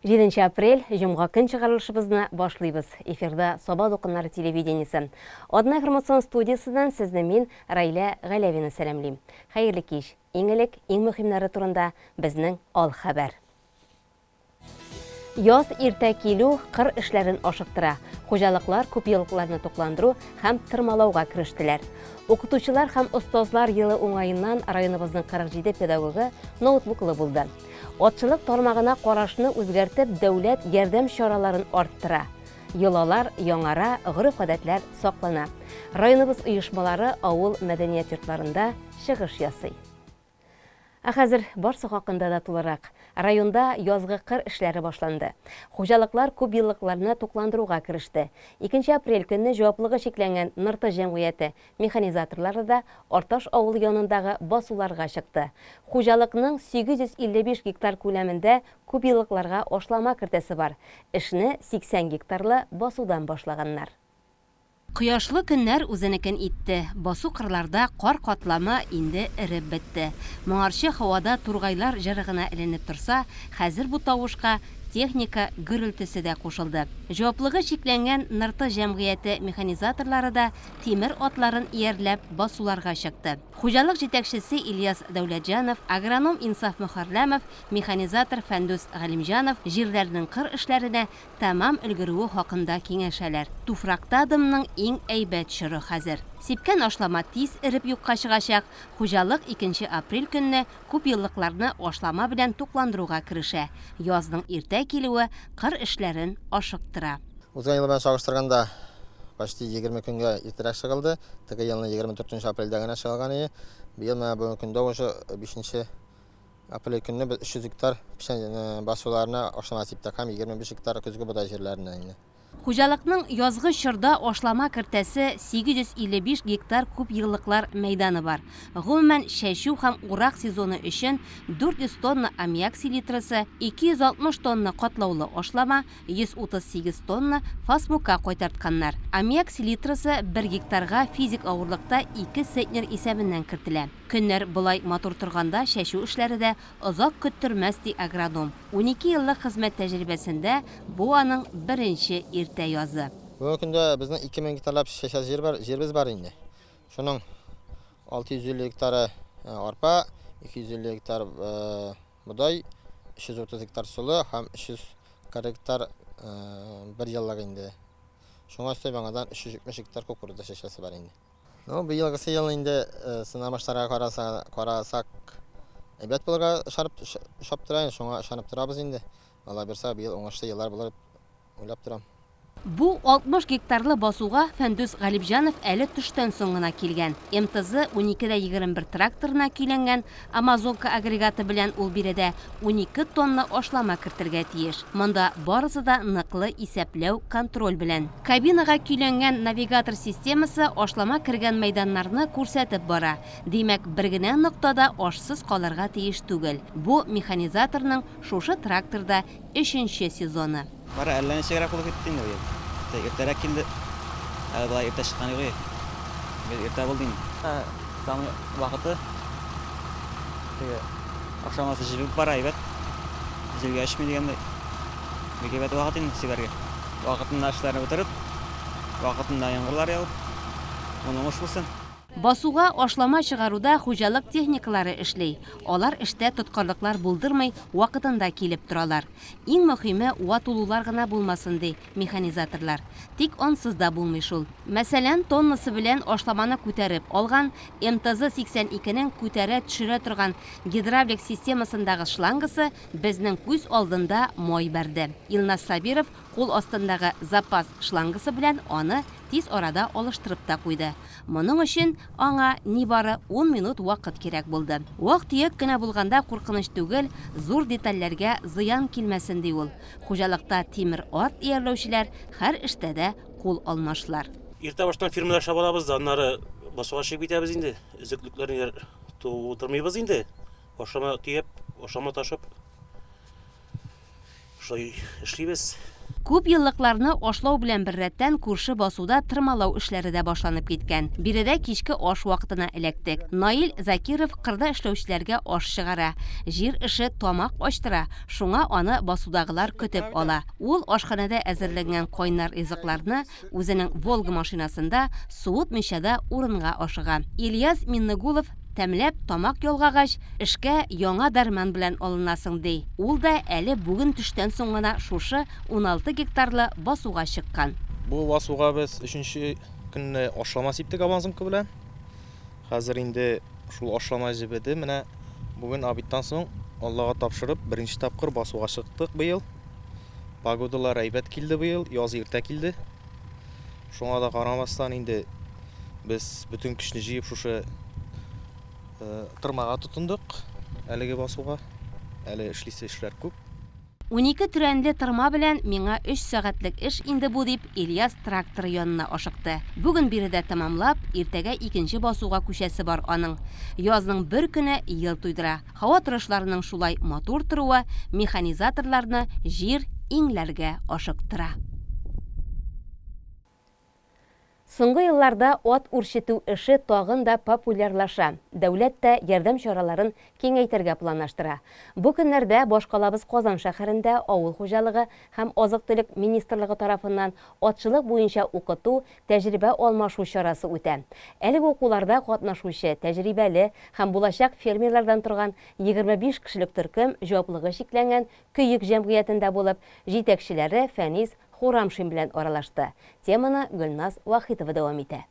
Җиденче апрель, җомга көн чыгарылышыбызны башлыйбыз. Эфирда Саба дулкыннары телевидениесе. Адна информацион студиясеннән сезне мин, Раилә Галәвина сәламлим. Хәерле кич. Иң элек, иң мөһимнәре турында безнең ал хәбәр. Яз иртә килү кыр эшләрен ашыктыра. Хуҗалыклар күпьеллыкларны тукландыру һәм тырмалауга керештеләр. Укытучылар һәм остазлар елы уңаеннан районыбызның 47 педагогы ноутбуклы булды. Атчылык тармагына карашны үзгәртеп, дәүләт ярдәм чараларын арттыра. Йолалар яңара, гореф-гадәтләр саклана. Районыбыз оешмалары авыл мәдәният йортларында чыгыш ясый. Ә хәзер барсы хакында да тулырак. Районда язгы кыр эшләре башланды. Хуҗалыклар күпьеллыкларны тукландыруга кереште. Икенче апрель көнне җаваплылыгы чикләнгән Нырты җәмгыяте Механизаторлары да Арташ авылы янындагы басуларга чыкты. Хуҗалыкның 855 гектар күләмендә күпьеллыкларга ашлама кертәсе бар. Эшне 80 гектарлы басудан башлаганнар. Кояшлы көннәр үзенекен итте, басу-кырларда кар катламы инде эреп бетте. Моңарчы һавада тургайлар җыры гына эленеп торса, хәзер бу тавышка техника гөрелтесе дә кушылды. Җаваплыгы чикләнгән Нырты җәмгыяте механизаторлары да тимер атларын иярләп басуларга чыкты. Хуҗалык җитәкчесе Ильяс Дәүләтҗанов, агроном Инсаф Мөхәрләмов, механизатор Фәндүс Галимҗанов җирләрнең кыр эшләренә тәмам өлгерүе хакында киңәшәләр. Туфракта дымның иң әйбәт чоры хәзер. Сипкән ашлама тиз эреп юкка чыгачак. Хуҗалык икенче апрель көнне күпьеллыкларны ашлама белән тукландыруга керешә. Язның иртә килүе кыр эшләрен ашыктыра. Узган ел белән чагыштырганда, почти 20 көнгә иртәрәк чыгылды. Теге елны 24 апрельдә генә чыгылган иде. Быел менә бүгенге көндә уже 5 апрель көнне без 300 гектар печән э, басуларына ашлама сиптек һәм 25 гектар көзге бодай җирләренә инде. Хуҗалыкның язгы чорда ашлама кертәсе 855 гектар күпьеллыклар мәйданы бар. Гомумән, чәчү һәм урак сезоны өчен 400 тонна аммиак селитрасы, 260 тонна катлаулы ашлама, 138 тонна фасмука кайтартканнар. Аммиак селитрасы бер гектарга физик авырлыкта ике центнер исәбеннән кертелә. Көннәр болай матур торганда чәчү эшләре дә озак көттермәс, ди агроном. 12 еллык хезмәт тәҗрибәсендә бу аның беренче иртә язы. Бүгенге көндә безнең 2000 гектарлап чәчәсе җир бар, җиребез бар инде. Шуның 650 гектары арпа, 250 гектар Бодай 330 гектар солы һәм 340 гектар бер еллык инде. Шуңа өстәп яңадан 370 гектар кукуруза чәчәсе бар инде. Ну, быелгысы ел инде сынамышларга караса, карасак, әйбәт булырга ышанып, ошап тора инде, шуңа ышанып торабыз инде. Алла бирса, быел уңышлы еллар булыр дип уйлап торам. Бу 60 гектарлы басуга Фәндүс Галимҗанов әле төштән соң гына килгән. МТЗ 12 дә 21 тракторына көйләнгән Амазонка агрегаты белән ул биредә 12 тонна ашлама кертергә тиеш. Монда барысы да ныклы исәпләү, контроль белән. Кабинага көйләнгән навигатор системасы ашлама кергән мәйданнарны күрсәтеп бара. Димәк, бер генә нокта да ашсыз калырга тиеш түгел. Бу, механизаторның шушы тракторда өченче сезоны. Бары әллә ничегрәк булып китте инде быел. Тик иртәрәк килде. Әле болай иртә чыккан юк иде. Быел иртә булды инде. Самый вакыты. Теге ашамасы җебеп бара әйбәт. Җилгә очмый дигәндәй. Бик әйбәт вакыт инде сибәргә. Вакытында эшләрне бетереп, вакытында яңгырлар явып, мул уңыш булсын. Басуга ашлама чыгаруда хуҗалык техникалары эшли. Алар эштә тоткарлыклар булдырмый, вакытында килеп торалар. Иң мөхиме, ватылулар гына булмасын, ди механизаторлар. Тик ансыз да булмый шул. Мәсәлән, тоннасы белән ашламаны күтәреп алган МТЗ 82 нең күтәрә-төшерә торган гидравлик системасындагы шлангасы безнең күз алдында май бәрде. Илназ Сабиров кул астындагы запас шлангасы белән аны тиз арада алыштырып та куйды. Моның өчен аңа нибары ун минут вакыт кирәк булды. Вак-төяк кенә булганда куркыныч түгел, зур детальләргә зыян килмәсен, ди ул. Хуҗалыкта тимер ат иярләүчеләр һәр эштә дә кул алмашлар. Иртә баштан фирмада эшләп алабыз да, аннары басуга чыгып китәбез инде. Өзеклекләр ниләр тудырмыйбыз инде. Ашлама төяп, ашлама ташып. Шулай эшлибез. Күпьеллыкларны ашлау белән беррәттән күрше басуда тырмалау эшләре дә башланып киткән. Биредә кичке аш вакытына эләктек. Наил Закиров кырда эшләүчеләргә аш чыгара. Җир эше тамак ачтыра, шуңа аны басудагылар көтеп ала. Ул ашханәдә әзерләнгән кайнар ризыкларны үзенең Волга машинасында суытмыйча да урынга ашыга. Ильяс Миннегулов тәмләп тамак ялгагач, эшкә яңа дәрман белән алынасың, ди. Ул да әле бүген төштән соң гына шушы 16 гектарлы басуга чыккан. Бу басуга без өченче көнне ашлама сиптек Амазонка белән. Хәзер инде шул ашлама җебеде. Менә бүген обедтан соң Аллага тапшырып, беренче тапкыр басуга чыктык быел. Погодалар әйбәт килде быел, яз иртә килде. Шуңа да карамастан инде без бөтен көчне җыеп шушы тырмага тотындык әлеге басуга. Әле эшлисе эшләр күп. 12 төрәнле тырма белән миңа өч сәгатьлек эш инде бу, дип, Ильяс тракторы янына ашыкты. Бүген биредә тәмамлап, иртәгә икенче басуга күчәсе бар аның. Язның бер көне ел туйдыра. Һава торышларының шулай матур торуы механизаторларны җир иңләргә ашыктыра. Соңгы елларда ат үрчетү эше тагын да популярлаша. Дәүләт тә ярдәм чараларын киңәйтергә планлаштыра. Бу көннәрдә башкалабыз Казан шәһәрендә Авыл хуҗалыгы һәм азык-төлек министрлыгы тарафыннан атчылык буенча укыту, тәҗрибә алмашу чарасы үтә. Әлеге укуларда катнашучы тәҗрибәле һәм булачак фермерлардан торган 25 кешелек төркем җаваплыгы чикләнгән Көек җәмгыятендә булып, җитәкчеләре Фәнис Хурамшин белән аралашты. Теманы Гөлназ Вахитова дәвам итә.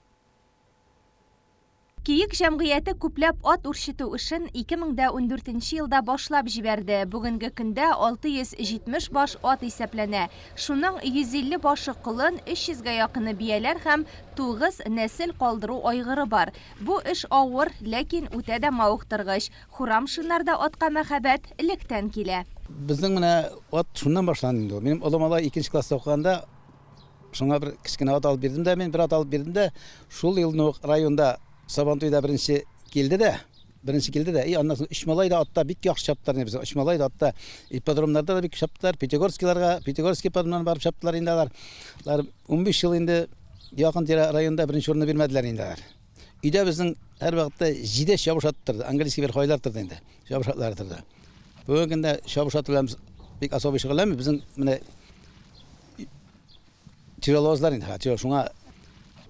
Көек җәмгыяте күпләп ат үрчетү эшен 2014 нче елда башлап җибәрде. Бүгенге көндә 670 баш ат исәпләнә. Шуның 150 башы колын, 300 гә якыны бияләр һәм 9 нәсел калдыру айгыры бар. Бу эш авыр, ләкин үтә дә мавыктыргыч. Хурамшиннарда атка мәхәббәт электән килә. Безнең менә ат шуннан башланды инде ул. Минем олы малай икенче класста укыганда шуңа бер кечкенә ат алып бирдем дә мин, бер ат алып бирдем дә, шул елны ук районда Сабантуйда беренче килде дә, беренче килде дә, и аннан соң өч малай да атта бик яхшы чаптылар инде безнең өч малай да атта ипподромнарда да бик чаптылар, Пятигорскийларга, Пятигорский ипподромнан барып чаптылар инде алар. Алар 15 ел инде якын-тирә районда беренче урынны бирмәделәр инде алар. Өйдә безнең һәрвакытта җиде чабыш аты торды. Английский верховойлар торды инде. Чабыш атлары торды. Бүгенге көндә чабыш аты белән без бик особый шөгыльләнмибез. Безнең менә тяжеловозлар инде, тяжело, шуңа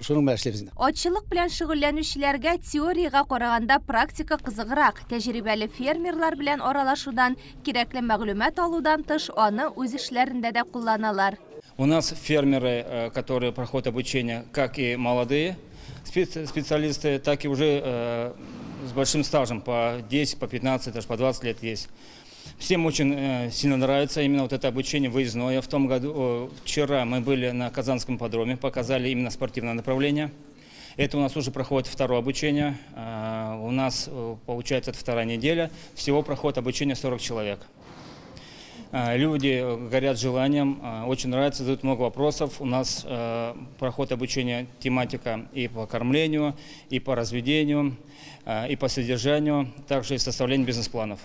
шуның белән эшлибез инде. Атчылык белән шөгыльләнүчеләргә теориягә караганда практика кызыграк. Тәҗрибәле фермерлар белән аралашудан, кирәкле мәгълүмат алудан тыш, аны үз эшләрендә дә кулланалар. У нас фермеры, э, которые проходят обучение, как и молодые специалисты, так и уже э, с большим стажем, по 10, по 15, даже по 20 лет есть. Всем очень э, сильно нравится именно вот это обучение выездное. В том году, вчера мы были на Казанском ипподроме, показали именно спортивное направление. Это у нас уже проходит второе обучение. У нас, получается, это вторая неделя. Всего проходит обучение 40 человек. Люди горят желанием, очень нравится, задают много вопросов. У нас проходит обучение тематика и по кормлению, и по разведению, и по содержанию, также и составлению бизнес-планов.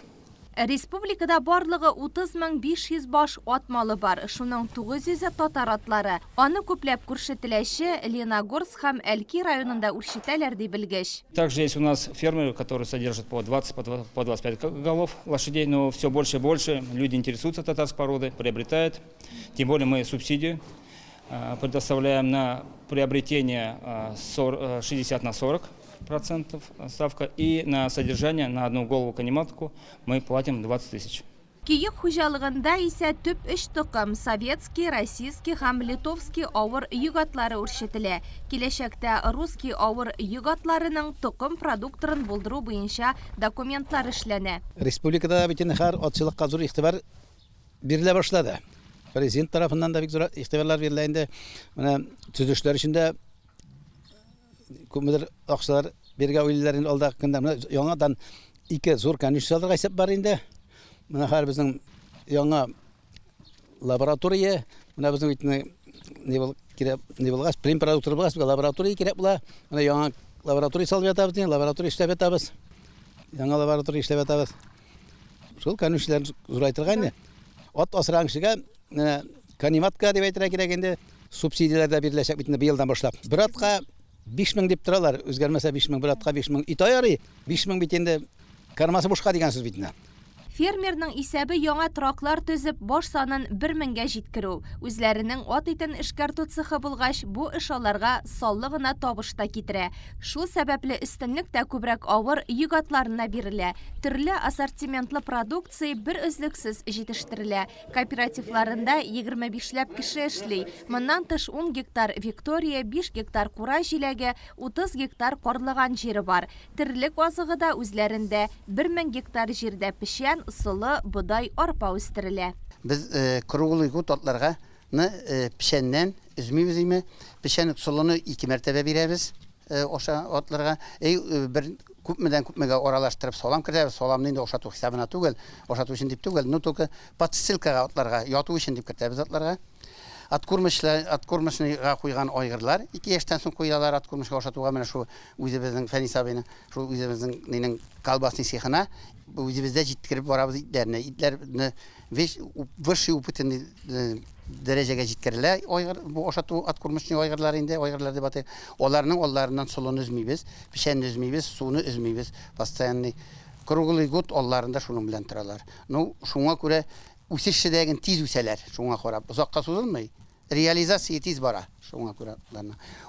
Республикада барлыгы 30 500 баш ат малы бар, шуның 900-е татар атлары. Аны күпләп күрше Теләче, Лениногорск һәм Әлки районында үрчетәләр, ди белгеч. Также есть у нас фермеры, которые содержат по 20, по 25 голов лошадей, но все больше и больше люди интересуются татарской породой, приобретают. Тем более мы субсидию предоставляем на приобретение 60 на 40% ставка и на содержание на одну голову конематку мы платим 20 тысяч. Көек хуҗалыгында исә төп өч токым – советский, российский һәм литовский авыр йөк атлары үрчетелә. Киләчәктә русский авыр йөк атларының токым продукторын булдыру буенча документлар эшләнә. Республикада бит инде хәзер атчылыкка зур игътибар бирелә башлады. Президент тарафыннан да бик зур игътибарлар бирелә инде. Менә төзелешләр өчен дә күпмедер акчалар бирергә уйлыйлар инде алдагы көндә. Менә яңадан ике зур конюшня салырга исәп бар инде. Менә хәзер безнең яңа лаборатория, менә безнең бит ни бул кирәк, ни булгач, племпродуктор булгач, безгә лаборатория кирәк була. Менә яңа лаборатория салып ятабыз, лаборатория эшләп ятабыз. Яңа лаборатория эшләп ятабыз. Шул конюшняларны зурайтырга инде. Ат асраган кешегә Менә конематка дип әйтергә кирәк инде, субсидияләр дә биреләчәк бит инде быелдан башлап. Бер атка 5000 дип торалар, үзгәрмәсә 5000, бер атка 5000. И то ярый, 5000 бит инде кармасы бушка дигән сүз бит инде. Фермерның исәбе яңа тораклар төзеп, баш санын бер меңгә җиткерү. Үзләренең ат итен эшкәртү цехы булгач, бу эш аларга саллы гына табыш та китерә. Шул сәбәпле өстенлек тә күбрәк авыр йөк атларына бирелә. Төрле ассортиментлы продукция бер өзлексез җитештерелә. Кооперативларында 25 ләп кеше эшли. Моннан тыш ун гектар виктория, биш гектар кура җиләге, 30 гектар карлыган җире бар. Терлек азыгы да үзләрендә, 1000 гектар җирдә печән, солы, бодай, арпа үстерелә. Без круглый год атларга ны печәннән өзмибез име. Печән, солыны ике мәртәбә бирәбез аша атларга. Әй, бер күпмедән күпмегә аралаштырып салам кертәбез. Саламны инде ашату хисабына түгел, ашату өчен дип түгел, но только подстилкага атларга, яту өчен дип кертәбез атларга. Откормышлы, откормышныйга куйган айгырлар ике яшьтән соң куялар откормышка ашатуга менә шул үзебезнең Фәнис абыйның, шул үзебезнең нинең колбасный цехына үзебездә җиткереп барабыз итләрне. Итләрне весь высший опытный дәрәҗәгә җиткерелә айгыр, бу ашату откормочный айгырлар инде, айгырлар дип атыйк. Аларның алларыннан солыны өзмибез, печәнне өзмибез, суны өзмибез. Постоянный круглый год алларында шуның белән торалар. Ну, шуңа күрә үсеше дә тиз үсәләр, шуңа карап. Озакка сузылмый. Реализация тиз бара, шуңа күрә.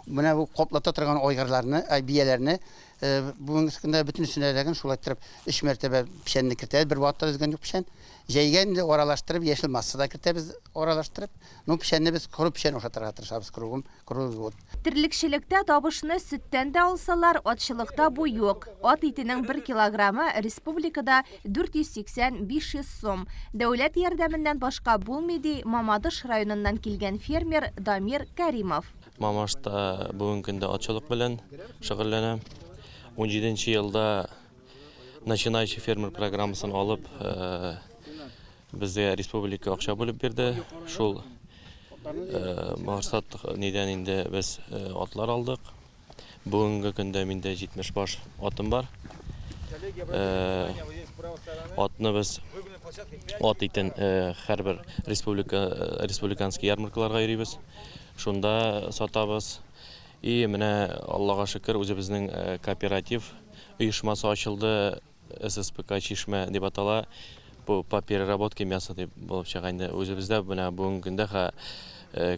Менә бу каплата торган айгырларны, ай, бияләрне бүгенге көндә бөтенесенә дә шулай иттереп өч мәртәбә печәнне кертәбез, бер вакытта өзгән юк печән. Җәйгә инде аралаштырып яшел масса да кертәбез аралаштырып. Ну, печәнне без коры печән ашатырга тырышабыз кругом, круглый год. Терлекчелектә табышны сөттән дә алсалар, атчылыкта бу юк. Ат итенең бер килограммы республикада 480-500 сум. Дәүләт ярдәменнән башка булмый, ди Мамадыш районыннан килгән фермер Дамир Кәримов. Мамашта бүгенге көндә атчылык белән шөгыльләнәм. 17 елда начинающий фермер программасын алып, безгә республика акча бүлеп бирде. Шул максат нидән инде без атлар алдык. Бүгенге көндә миндә 70 баш атым бар. Атны без ат итен һәрбер республика республиканский ярмаркаларга йөрибез. Шунда сатабыз. И менә Аллага шөкер, үзебезнең кооператив оешмасы ачылды. ССПК Чишмә дип атала. Бу по переработке мяса дип булып чыга инде. Үзебездә менә бүгенге көндә ха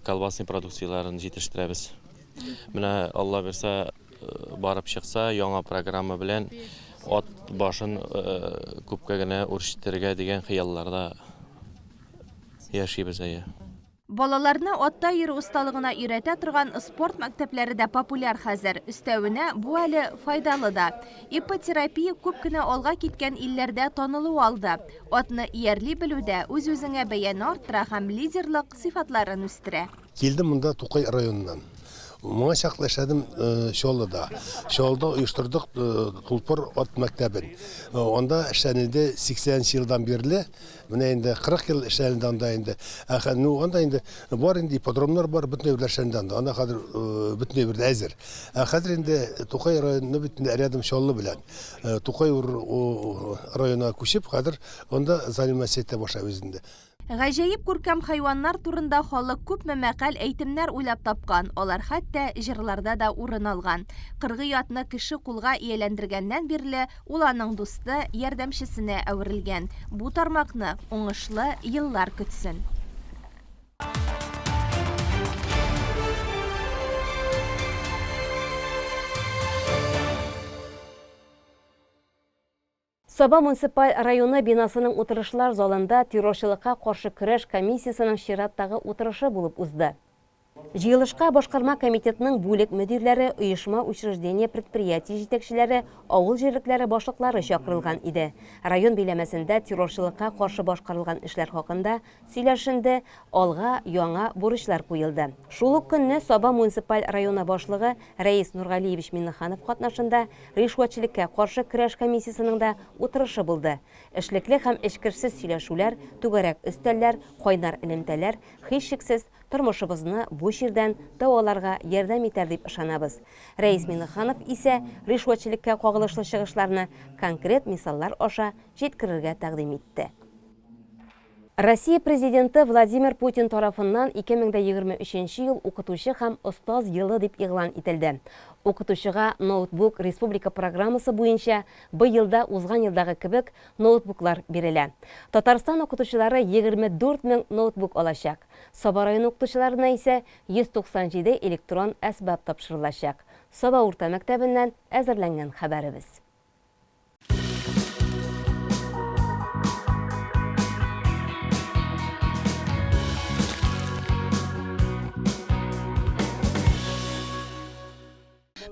колбасный продукцияләрен җитештерәбез. Менә Алла бирсә, барып чыкса, яңа программа белән ат башын күпкә генә үрчетергә дигән хыялларда яшибез, әйе. Балаларны атта йөрү осталыгына өйрәтә торган спорт мәктәпләре дә популяр хәзер. Өстәвенә, бу әле файдалы да. Иппотерапия күп кенә алга киткән илләрдә танылу алды. Атны иярли белү дә үз-үзеңә бәяне арттыра һәм лидерлык сыйфатларын үстерә. Килдем монда Тукай районыннан. Моңа чаклы эшләдем Чаллыда. Чаллыда оештырдык Тулпар ат мәктәбен. Анда эшләнелде 80 нче елдан бирле. Менә инде 40 ел эшләнелде анда инде. Ә ну анда инде бар инде ипподромнар бар, бөтен әйберләр эшләнде анда. Анда хәзер бөтен әйбер дә әзер. Ә хәзер инде Тукай районы бит инде рядом Чаллы белән. Тукай районына күчеп, хәзер анда заниматься итә башлабыз инде. Гаҗәеп күркәм хайваннар турында халык күпме мәкаль-әйтемнәр уйлап тапкан, алар хәтта җырларда да урын алган. Кыргый атны кеше кулга ияләндергәннән бирле ул аның дусты, ярдәмчесенә әверелгән. Бу тармакны уңышлы еллар көтсен. Саба муниципаль районы бинасының утырышлар залында террорчылыкка каршы көрәш комиссиясенең чираттагы утырышы булып узды. Җыелышка башкарма комитетның бүлек мөдирләре, оешма, учреждение, предприятие җитәкчеләре, авыл җирлекләре башлыклары чакырылган иде. Район биләмәсендә террорчылыкка каршы башкарылган эшләр хакында сөйләшенде, алга яңа бурычлар куелды. Шул ук көнне Саба муниципаль районы башлыгы Рәис Нургалиевич Миннеханов катнашында ришвәтчелеккә каршы көрәш комиссиясенең дә утырышы булды. Эшлекле һәм эчкерсез сөйләшүләр, түгәрәк өстәлләр, кайнар элемтәләр, һичшиксез, тормышыбызны бу чирдән дәваларга ярдәм итәр дип ышанабыз. Рәис Миннеханов исә ришвәтчелеккә кагылышлы чыгышларны конкрет мисаллар аша җиткерергә тәкъдим итте. Россия Президенты Владимир Путин тарафыннан 2023 ел Укытучы һәм остаз елы дип игълан ителде. Укытучыга ноутбук республика программасы буенча быел да узган елдагы кебек ноутбуклар бирелә. Татарстан укытучылары 24 мең ноутбук алачак. Саба районы укытучыларына исә 197 электрон әсбап тапшырылачак. Саба урта мәктәбеннән әзерләнгән хәбәребез.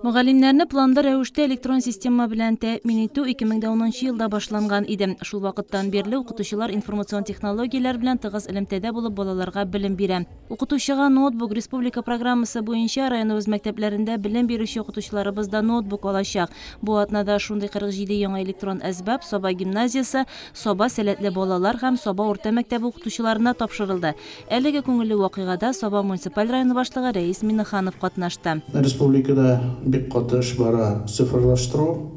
Мөгаллимнәрне планлы рәвештә электрон система белән тәэмин итү 2010 елда башланган иде. Шул вакыттан бирле укытучылар информацион технологияләр белән тыгыз элемтәдә булып балаларга белем бирә. Укытучыга ноутбук республика программасы буенча районыбыз мәктәпләрендә белем бирүче укытучыларыбыз да ноутбук алачак. Бу атнада шундый 47 яңа электрон әсбап Саба гимназиясе, Саба сәләтле балалар һәм Саба урта мәктәбе укытучыларына тапшырылды. Әлеге күңелле вакыйгада Саба муниципаль районы башлыгы Рәис Миннеханов катнашты. Республикада бик каты эш бара цифрлаштыру.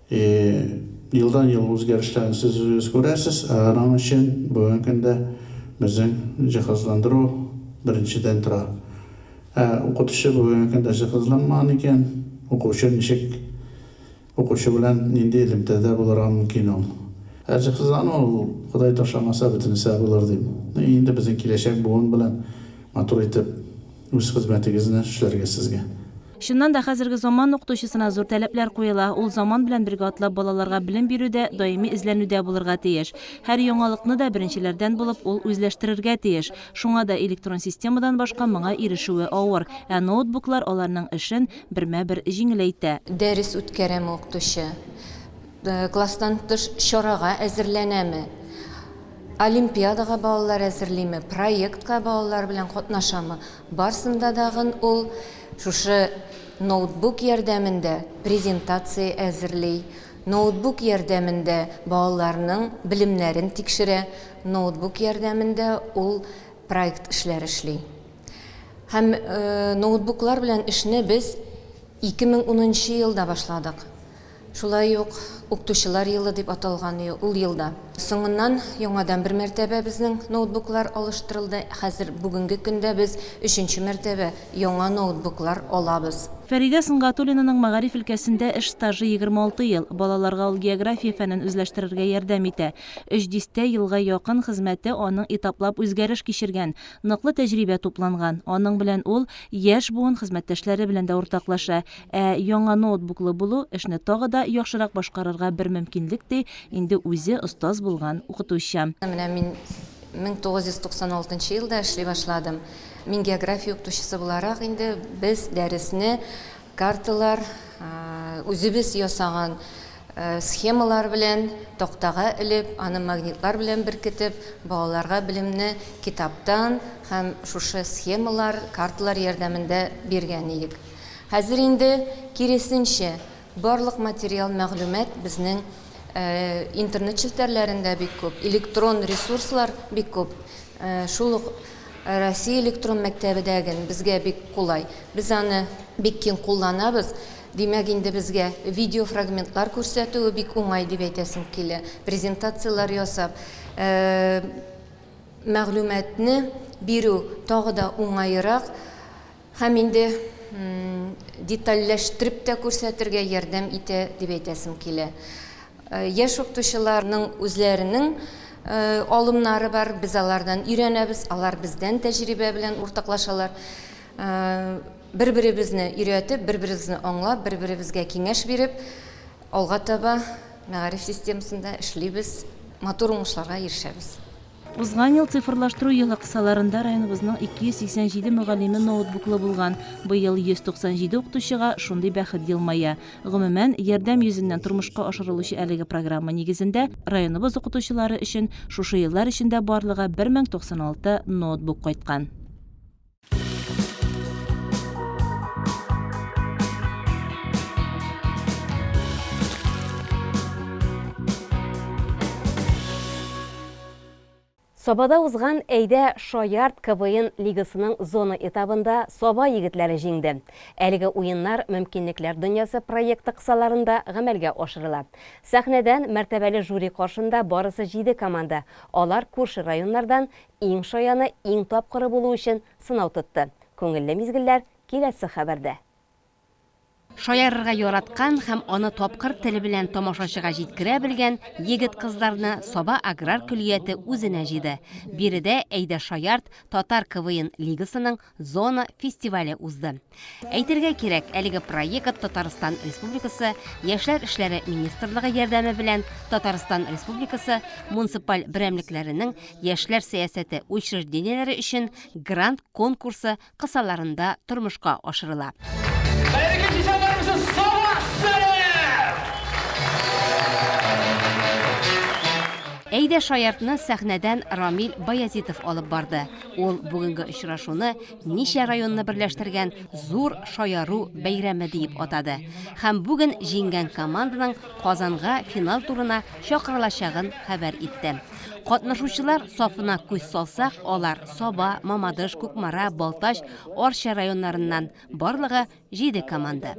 Елдан-ел үзгәрешләрне сез үзегез күрәсез, ә аның өчен бүгенге көндә безнең җиһазландыру беренчедән тора. Ә укытучы бүгенге көндә җиһазланмаган икән, укучы ничек, укучы белән нинди элемтәдә булырга мөмкин ул? Ә җиһазлану ул, Ходай ташламаса, бөтенесе булыр дим. Инде безнең киләчәк буын белән матур итеп Үз хезмәтегезне эшләргә сезгә. Чыннан да, хәзерге заман укытучысына зур таләпләр куела. Ул заман белән бергә атлап балаларга белем бирүдә даими эзләнүдә булырга тиеш. Һәр яңалыкны да беренчеләрдән булып ул үзләштерергә тиеш. Шуңа да электрон системадан башка моңа ирешүе авыр. Ә ноутбуклар аларның эшен бермә-бер җиңеләйтә. Дәрес үткәрәме укытучы, класстан тыш чарага әзерләнәме, Олимпиадага балалар әзерлиме, проектка балалар белән катнашамы, барсында дагын ул шушы ноутбук ярдәмендә презентация әзерли, ноутбук ярдәмендә балаларның белемнәрен тикшерә, ноутбук ярдәмендә ул проект эшләр эшли. Һәм ноутбуклар белән эшне без 2010 нчы елда башладык. Шулай ук Укытучылар елы дип аталган ул елда. Соңыннан яңадан бер мәртәбә безнең ноутбуклар алыштырылды. Хәзер бүгенге көндә без өченче мәртәбә яңа ноутбуклар алабыз. Фәридә Сөнгатуллинаның мәгариф өлкәсендә эш стажы 26 ел. Балаларга ул география фәнен үзләштерергә ярдәм итә. Өч дистә елга якын хезмәте аның этаплап үзгәреш кичергән, ныклы тәҗрибә тупланган. Аның белән ул яшь буын хезмәттәшләре белән дә уртаклаша. Ә яңа ноутбуклы булу эшне тагы да яхшырак башкарырга бер мөмкинлек, ди инде үзе остаз булган укытучы. Менә мин 1996 нчы елда эшли башладым. Мин география укытучысы буларак инде без дәресне карталар, үзебез ясаган схемалар белән тактага элеп, аны магнитлар белән беркетеп, балаларга белемне китаптан һәм шушы схемалар, карталар ярдәмендә биргән идек. Хәзер инде киресенчә, барлык материал, мәгълүмат безнең интернет челтәрләрендә бик күп, электрон ресурслар бик күп. Шул ук Россия электрон мәктәбе дә ген безгә бик кулай. Без аны бик киң кулланабыз. Димәк, инде безгә видеофрагментлар күрсәтүе бик уңай дип әйтәсем килә. Презентацияләр ясап, мәгълүматны бирү тагы да уңайрак. Һәм инде детальләштереп тә күрсәтергә ярдәм итә дип әйтәсем килә. Яшь укытучыларның үзләренең алымнары бар, без алардан өйрәнәбез, алар бездән тәҗрибә белән уртаклашалар. Бер-беребезне өйрәтеп, бер-беребезне аңлап, бер-беребезгә киңәш биреп, алга таба мәгариф системасында эшлибез, матур уңышларга ирешәбез. Узган ел цифрлаштыру елы кысаларында районыбызның 287 мөгаллиме ноутбуклы булган. Быел 197 укытучыга шундый бәхет елмая. Гомумән, ярдәм йөзеннән тормышка ашырылучы әлеге программа нигезендә районыбыз укытучылары өчен шушы еллар эчендә барлыгы 1096 ноутбук кайткан. Сабада узган Әйдә, шаярт КВН лигасының зона этабында Саба егетләре җиңде. Әлеге уеннар Мөмкинлекләр дөньясы проекты кысаларында гамәлгә ашырыла. Сәхнәдән мәртәбәле жюри каршында барысы җиде команда, алар күрше районнардан иң шаяны, иң тапкыры булу өчен сынау тотты. Күңелле мизгелләр киләсе хәбәрдә. Шаярырга яраткан һәм аны тапкыр теле белән тамашачыга җиткерә белгән егет-кызларны Саба аграр көллияте үзенә җыйды. Биредә Әйдә шаярт татар КВН лигасының зона фестивале узды. Әйтергә кирәк, әлеге проект Татарстан Республикасы Яшьләр эшләре министрлыгы ярдәме белән Татарстан Республикасы муниципаль берәмлекләренең яшьләр сәясәте учреждениеләре өчен грант конкурсы кысаларында тормышка ашырыла. Хәерле кич, исәннәрмесез, Саба сәлам! Әйдә шаяртны сәхнәдән Рамил Баязитов алып барды. Ул бүгенге очрашуны ничә районны берләштергән зур шаяру бәйрәме диеп атады. Һәм бүген җиңгән команданың Казанга финал турына чакырылачагын хәбәр итте. Катнашучылар сафына күз салсак, алар Саба, Мамадыш, Кукмара, Балтач, Арча районнарыннан, барлыгы җиде команда.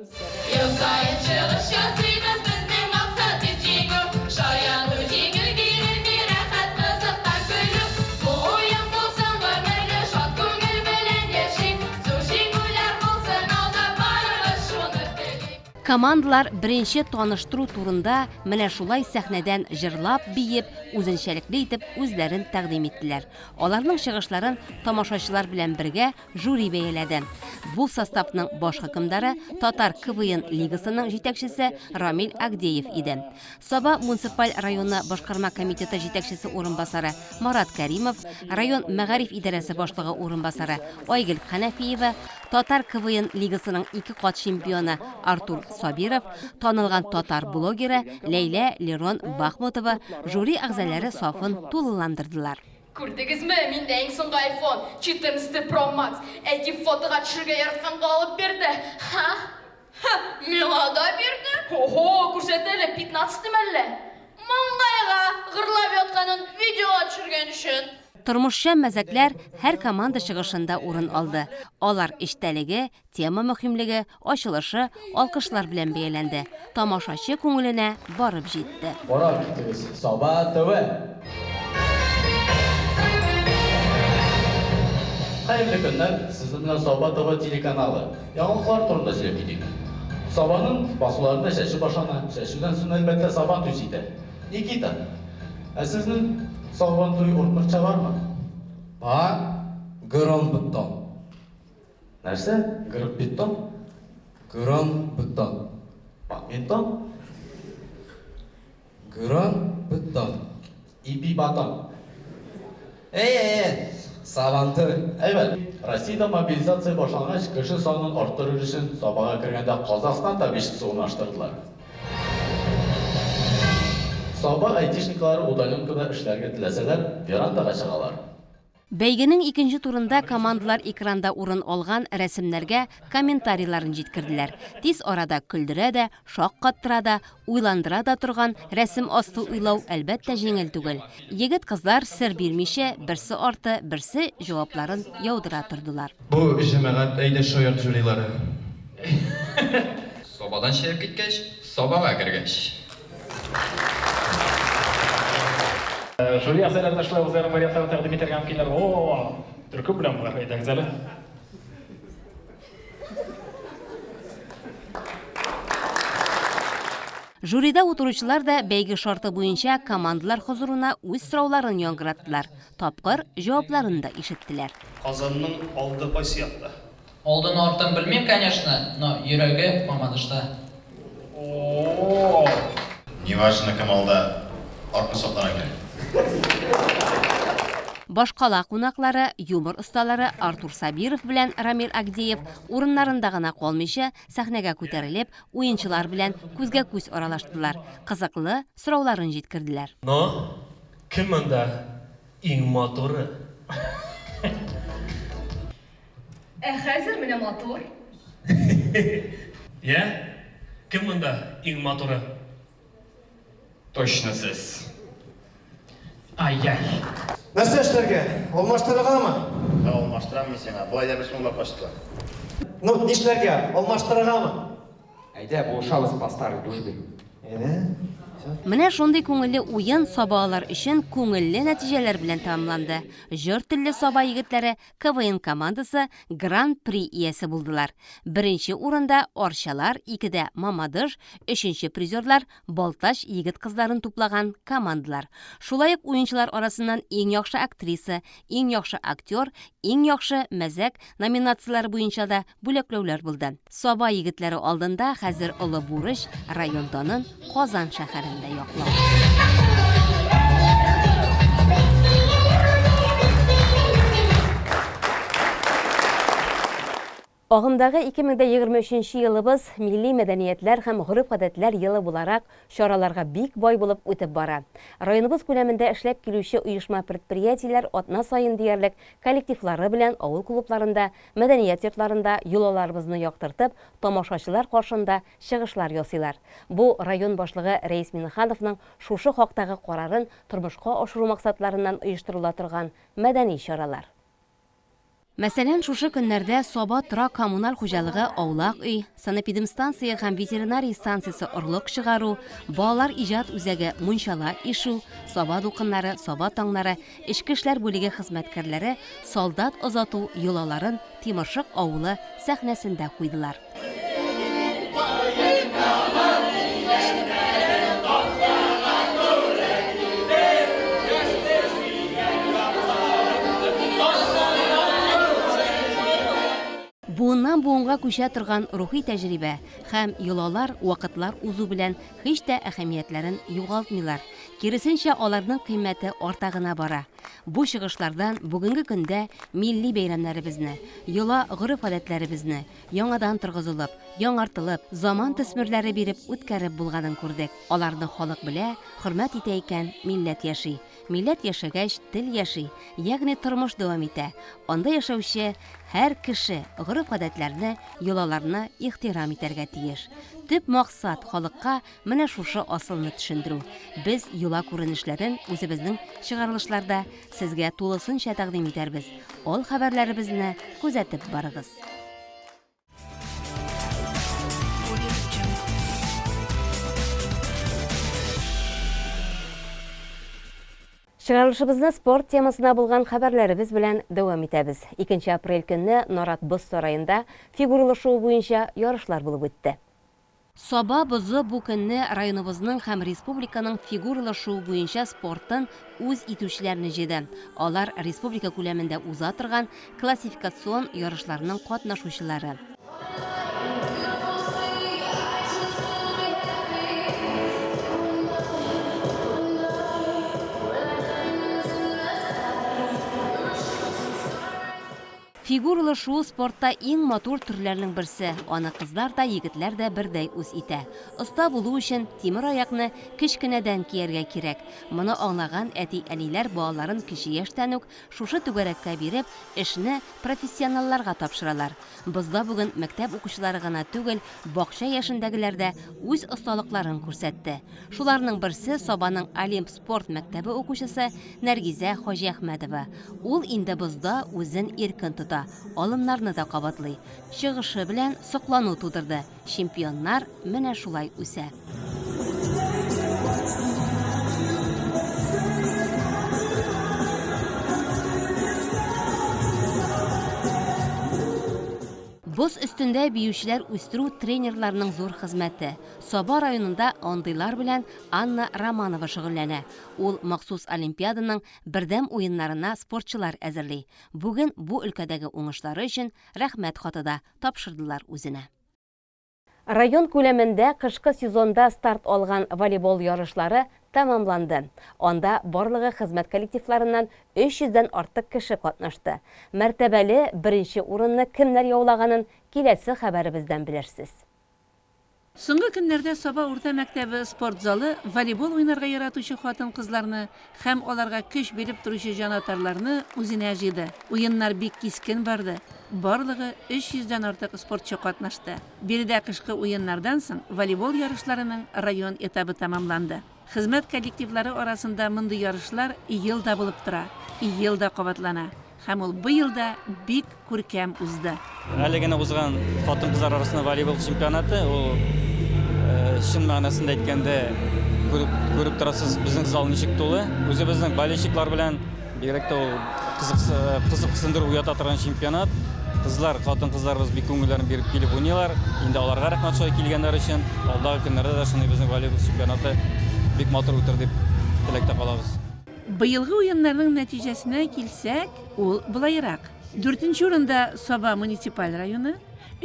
Ел саен чыгыш ясыйбыз, безнең максат бит җиңү. Шаяну җиңел бирелми, рәхәт кызыктан көлү. Бу уен булсын гомерле, шат күңел белән яшик. Зур җиңүләр булсын алда, барыбыз шуны телик. Командалар беренче таныштыру турында менә шулай сәхнәдән җырлап, биеп, үзенчәлекле итеп үзләрен тәкъдим иттеләр. Аларның чыгышларын тамашачылар белән бергә жюри бәяләде. Бу составның баш хөкемдары татар КВН лигасының җитәкчесе Рамил Агдеев иде. Саба муниципаль районы башкарма комитеты җитәкчесе урынбасары Марат Кәримов, район мәгариф идарәсе башлыгы урынбасары Айгөл Хәнәфиева, татар КВН лигасының ике кат чемпионы Артур Сабиров, танылган татар блогеры Ләйлә Лерон Бахмутова жюри әгъзалары сафын тулыландырдылар. Күрдегезме, миндә иң соңгы айфон, четырнадцатый про макс, әти фотога төшерергә яратканга алып бирде, ха! Һы, миңа да бирде. Ого, күрсәт әле, пятнадцатый мәллә? Маңгайга гырлап ятканын видеога төшергән өчен. Тормышчан мәзәкләр һәр команда чыгышында урын алды. Алар эчтәлеге, тема мөһимлеге, ачылышы, алкышлар белән бәяләнде, тамашачы күңеленә барып җитте. Карап китегез, Саба ТВ! Хәерле көннәр, сезнең белән Саба ТВ телеканалы. Яңалыклар турында сөйләп китик. Сабаның басуларында чәчү башлана. Чәчүдән соң, әлбәттә, Сабантуй җитә. Никита, ә сезнең Сабантуй удмуртча бармы? Бар, гырон-бетон. Нәрсә? Гырып-бетон? Гырон-бетон. Бадминтон? Гырон бетон. Ипи батон. Әйе, әйе, Сабантуй. Әйбәт. Россиядә мобилизация башлангач, кеше санын арттырыр өчен Сабага кергәндә Казахстан табичкасы урнаштырдылар. Саба айтишниклары удаленкада эшләргә теләсәләр, верандага чыгалар. Бәйгенең икенче турында командалар экранда урын алган рәсемнәргә комментарийларын җиткерделәр. Тиз арада көлдерә дә, шаккаттыра да, уйландыра да торган рәсем асты уйлау, әлбәттә, җиңел түгел. Егет-кызлар сер бирмичә, берсе арты берсе җавапларын яудыра тордылар. Бу җәмәгать әйдә шаярт жюрилары. Сабадан чыгып киткәч, Сабага кергәч. Жюри әгъзалары да шулай үзләренең вариантларын тәкъдим итәргә мөмкиннәр. О, төркем белән болар, әйдәгез әле. Жюрида утыручылар да бәйге шарты буенча командалар хозурына үз сорауларын яңгыраттылар, тапкыр җавапларын да ишеттеләр. Казанның алды кайсы якта? Алдын артын белмим, конечно, но йөрәге Мамадышта. О-о-о! Неважно кем алда, артны сакларга кирәк. Башкала кунаклары, юмор осталары Артур Сабиров белән Рамил Агдеев урыннарында гына калмыйча, сәхнәгә күтәрелеп, уенчылар белән күзгә-күз аралаштылар, кызыклы сорауларын җиткерделәр. Но кем монда иң матуры? Ә хәзер менә матур. Йә, кем монда иң матуры? Точно сез. Ай-яй. Нәрсә эшләргә? Алмаштырыргамы? Ә, алмаштырам мин сиңа. Болай да бер сумлап качтылар. Ну, нишләргә? Алмаштырыргамы? Әйдә, булышабыз по старой дружбе. Әйдә. Менә шундый күңелле уен сабалар өчен күңелле нәтиҗәләр белән тәмамланды. Җор телле Саба егетләре КВН командасы Гран-при иясе булдылар. Беренче урында Арчалар, икедә Мамадыш, өченче призерлар Балтач егет-кызларын туплаган командалар. Шулай ук уенчылар арасыннан Иң яхшы актриса, Иң яхшы актер, Иң яхшы мәзәк номинацияләре буенча да бүләкләүләр булды. Саба егетләре алдында хәзер олы бурыч, район данын Казан шәһәрендә яклау. Агымдагы 2023 елыбыз Милли мәдәниятләр һәм гореф-гадәтләр елы буларак чараларга бик бай булып үтеп бара. Районыбыз күләмендә эшләп килүче оешма-предприятиеләр атна саен диярлек коллективлары белән авыл клубларында, мәдәният йортларында йолаларыбызны яктыртып, тамашачылар каршында чыгышлар ясыйлар. Бу, район башлыгы Рәис Миңнехановның шушы хактагы карарын тормышка ашыру максатларыннан оештырыла торган мәдәни чаралар. Мәсәлән, шушы көннәрдә Саба торак-коммуналь хуҗалыгы аулак өй, санэпидемстанция һәм ветеринария станциясе орлык чыгару, балалар иҗат үзәге мунчала ишү, Саба дулкыннары, Саба таңнары, эчке эшләр бүлеге хезмәткәрләре солдат озату йолаларын Тимершык авылы сәхнәсендә куйдылар. Буыннан буынга күчә торган рухи тәҗрибә һәм йолалар вакытлар узу белән һич тә әһәмиятләрен югалтмыйлар, киресенчә, аларның кыйммәте арта гына бара. Бу чыгышлардан бүгенге көндә милли бәйрәмнәребезне, йола-гореф-гадәтләребезне яңадан торгызылып, яңартылып, заман төсмерләре биреп үткәреп булганын күрдек. Аларны халык белә, хөрмәт итә икән, милләт яши. Милләт яшәгәч, тел яши, ягъни тормыш дәвам итә. Анда яшәүче һәр кеше гореф-гадәтләрне, йолаларны ихтирам итәргә тиеш. Төп максат, халыкка Менә шушы асылны төшендерү. Без йола күренешләрен үзебезнең чыгарылышларда сезгә тулысынча тәкъдим итәрбез. Ал хәбәрләребезне күзәтеп барыгыз. Чыгарылышыбызны спорт темасына булган хәбәрләребез белән дәвам итәбез. 2 апрель көнне Нарат боз сараенда фигуралы шуу буенча ярышлар булып үтте. Саба бозы бу көнне районыбызның һәм республиканың фигуралы шуу буенча спортын үз итүчеләрне җыйды. Алар республика күләмендә уза торган классификацион ярышларның катнашучылары. Фигуралы шуу спортта иң матур төрләрнең берсе. Аны кызлар да, егетләр дә бердәй үз итә. Оста булу өчен тимер аякны кечкенәдән кияргә кирәк. Моны аңлаган әти-әниләр балаларын кече яшьтән үк шушы түгәрәккә биреп, эшне профессионалларга тапшыралар. Бозда бүген мәктәп укучылары гына түгел, бакча яшендәгеләр дә үз осталыкларын күрсәтте. Шуларның берсе, Сабаның Олимп спорт мәктәбе укучысы Нәргизә Хаҗиәхмәтова. Ул инде бозда үзен иркен тота, алымнарны да кабатлый. Чыгышы белән соклану тудырды. Чемпионнар менә шулай үсә. Боз өстендә биючеләр үстерү тренерларның зур хезмәте. Саба районында андыйлар белән Анна Романова шөгыльләнә. Ул махсус Олимпиаданың бердәм уеннарына спортчылар әзерли. Бүген бу өлкәдәге уңышлары өчен Рәхмәт хаты да тапшырдылар үзенә. Район күләмендә кышкы сезонда старт алган волейбол ярышлары тәмамланды. Анда барлыгы хезмәт коллективларыннан 300 дән артык кеше катнашты. Мәртәбәле беренче урынны кемнәр яулаганын киләсе хәбәребездән белерсез. Соңгы көннәрдә Саба урта мәктәбе спорт залы волейбол уйнарга яратучы хатын-кызларны һәм аларга көч биреп торучы җанатарларны үзенә җыйды. Уеннар бик кискен барды, барлыгы 300 дән артык спортчы катнашты. Биредә кышкы уеннардан соң волейбол ярышларының район этабы тәмамланды. Хезмәт коллективлары арасында мондый ярышлар ел да булып тора, ел да кабатлана. Һәм ул быел да бик күркәм узды. Әле генә узган хатын-кызлар арасында волейбол чемпионаты, ул чын мәгънәсендә әйткәндә, күреп, күреп торасыз, безнең зал ничек тулы. Үзебезнең болельщиклар белән бигрәк тә ул кызык, кызыксындыру уята торган чемпионат. Кызлар, хатын-кызларыбыз бик күңелләрен биреп килеп уйныйлар. Инде аларга рәхмәт шулай килгәннәре өчен. Алдагы көннәрдә дә шундый безнең волейбол чемпионаты бик матур үтер дип теләктә калабыз. Быелгы уеннарның нәтиҗәсенә килсәк, ул болайрак. Дүртенче урында Саба муниципаль районы,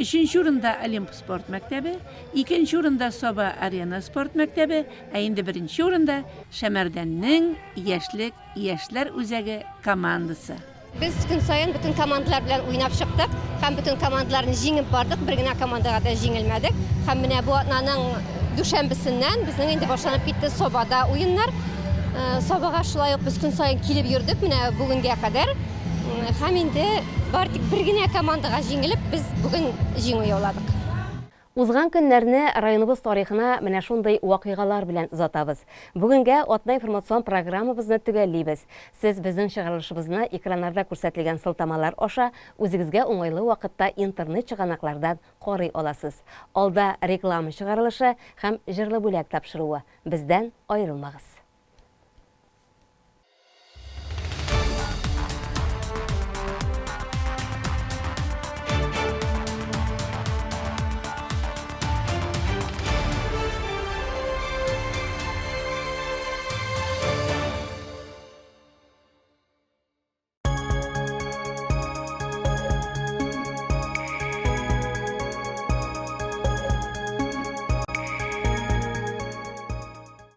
өченче урында Олимп спорт мәктәбе, икенче урында Саба Арена спорт мәктәбе, ә инде беренче урында Шәмәрдәннең Яшьлек яшьләр үзәге командасы. Без көн саен бөтен командалар белән уйнап чыктык һәм бөтен командаларны җиңеп бардык, бер генә командага да җиңелмәдек. Һәм менә бу атнаның дүшәмбесеннән безнең инде башланып китте Сабада уеннар. Сабага шулай ук без көн саен килеп йөрдек менә бүгенгә кадәр. Һәм инде бары тик бер генә командага җиңелеп, без бүген җиңү яуладык. Узган көннәрне районыбыз тарихына менә шундый вакыйгалар белән озатабыз. Бүгенгә атна информацион программабызны төгәллибез. Сез безнең чыгарылышыбызны экраннарда күрсәтелгән сылтамалар аша үзегезгә уңайлы вакытта интернет чыганаклардан карый аласыз. Алда реклама чыгарылышы һәм Җырлы бүләк тапшыруы. Бездән аерылмагыз.